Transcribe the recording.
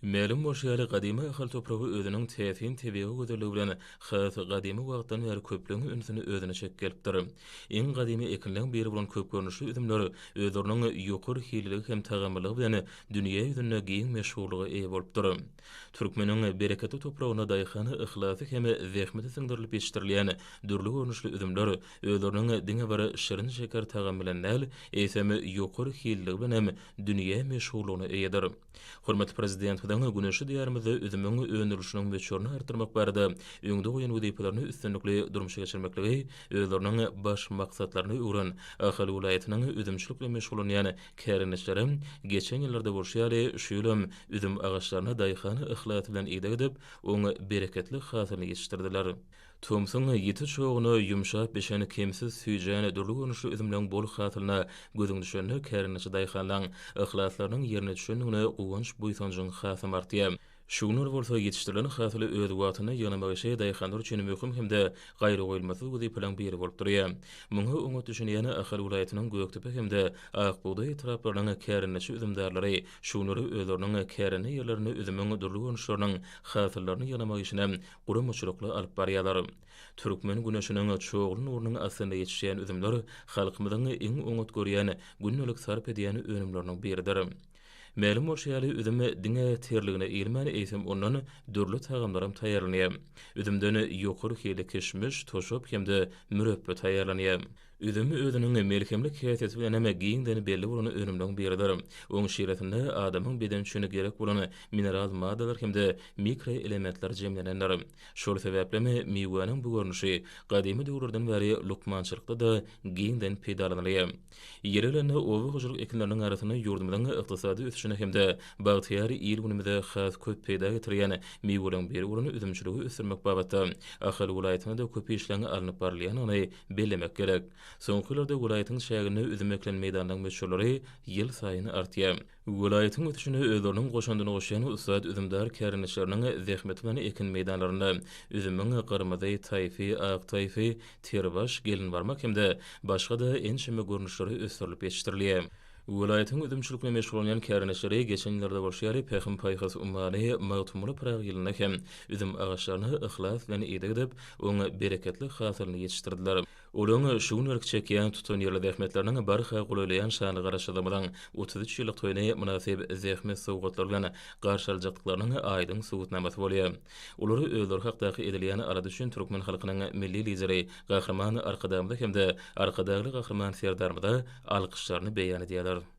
Mälim bolşy ýaly, gadymy Ahal topragy özüniň täsin tebigy gözelligi bilen has gadymy wagtdan bäri köplügiň ünsüni özüne çekip gelipdir. Iň gadymy ekinleň biri bolan köp görnüşli üzümler özleriniň ýokary hilliligi hem tagamlylygy bilen dünýä ýüzünde giň meşhurlyga eýe bolupdyr. Türkmeniň bereketli topragynda daýhan yhlasy hem zähmeti siňdirilip ýetişdirilýän dürli görnüşli üzümler özleriniň diňe bir şirin-şeker tagamy bilen däl, eýsem, ýokary hilliligi bilen hem dünýä meşhurlygyna eýedir. Hormatly Prezidentimiziň güneşli Diýarymyzda üzümiň öndürilişiniň möçberini artdyrmak barada öňde goýan wezipelerini üstünlikli durmuşa geçirmekligi özleriniň baş maksatlaryna öwren Ahal welaýatynyň üzümçilik bilen meşgullanýan kärendeçileri geçen ýyllarda bolşy ýaly, şu ýyl hem üzüm agaçlaryna daýhan yhlasy bilen ideg edip, oň bereketli hasylyny ýetişdirdiler. Tomsuň ýiti çoguna ýumşap bişen kemsiz süýjän dürli görnüşli üzümleň bol hasylyna gözüň düşende kärendeçi daýhanlaň yhlaslarynyň ýerine düşendigine guwanç-buýsanjyň hasam artýar. Şu günler bolsa ýetişdirilen hasyly öz wagtynda ýygnamak işi daýhanlar üçin möhüm hem-de gaýragoýulmasyz wezipeleriň biri bolup durýar. Muňa oňat düşünýän Ahal welaýatynyň Gökdepe hem-de Ak bugdaý etraplarynyň kärendeçi üzümdarlary şu günler özleriniň kärende ýerlerinde üzümiň dürli görnüşleriniň hasyllaryny ýygnamak işine guramaçylykly alyp barýarlar. Türkmen güneşiniň çogly nurunyň astynda ýetişýän üzümler halkymyzyň iň oňat görýän, gündelik sarp edýän önümleriniň biridir. Mälim bolşy ýaly, üzüm diňe terligine iýilmän, eýsem ondan dürli tagamlaram taýýarlanýar. Üzümden ýokary hilli kişmiş, toşap hem-de mürepbe taýýarlanýar. Üzüm özüniň melhemlik häsiýeti bilen hem giňden belli bolan önümleriň biridir. Oň şiresinde adamyň bedeni üçin gerek bolan mineral maddalar hem-de mikroelementler jemlenendir. Şol sebäplem miwäniň bu görnüşi gadymy döwürlerden bäri lukmançylykda-da giňden peýdalanylýar. Ýeri gelende, oba hojalyk ekinleriniň arasynda ýurdumyzyň ykdysady ösüşine hem-de bagtyýar il-günümize has köp peýda getirýän miweleriň biri bolan üzümçiligi ösdürmek babatda Ahal welaýatynda-da köp işleň alnyp barylýandygyny bellemek gerek. Soňky ýyllarda welaýatyň çäginde üzüm ekilen meýdanlaryň möçberleri ýylsaýyn artýar. Welaýatyň ösüşine özleriniň goşandyny goşýan ussat üzümdar kärendeçileriniň zähmeti bilen ekin meýdanlarynda üzümiň gyrmyzy, taýfy, ak taýfy, terbaş, gelinbarmak hem-de başga-da ençeme görnüşleri ösdürilip ýetişdirilýär. Welaýatyň üzümçilik bilen meşgullanýan kärendeçileri geçen ýyllarda bolşy ýaly Pähim-paýhas ummany Magtymguly Pyragy ýylynda hem üzüm agaçlaryna yhlas bilen ideg edip, oň bereketli hasylyny ýetişdirdiler. Olaryň şu günlerki çekýän tutanýerli zähmetleriniň barha golaýlaýan şanly Garaşsyzlygymyzyň 33 ýyllyk toýuny mynasyp zähmet sowgatlary bilen garşy aljakdyklarynyň aýdyň subutnamasy bolýar. Olar özleri hakdaky edilýän alada üçin türkmen halkynyň Milli Lideri Gahryman Arkadagymyza hem-de Arkadagly Gahryman Serdarymyza alkyşlaryny beýan edýärler.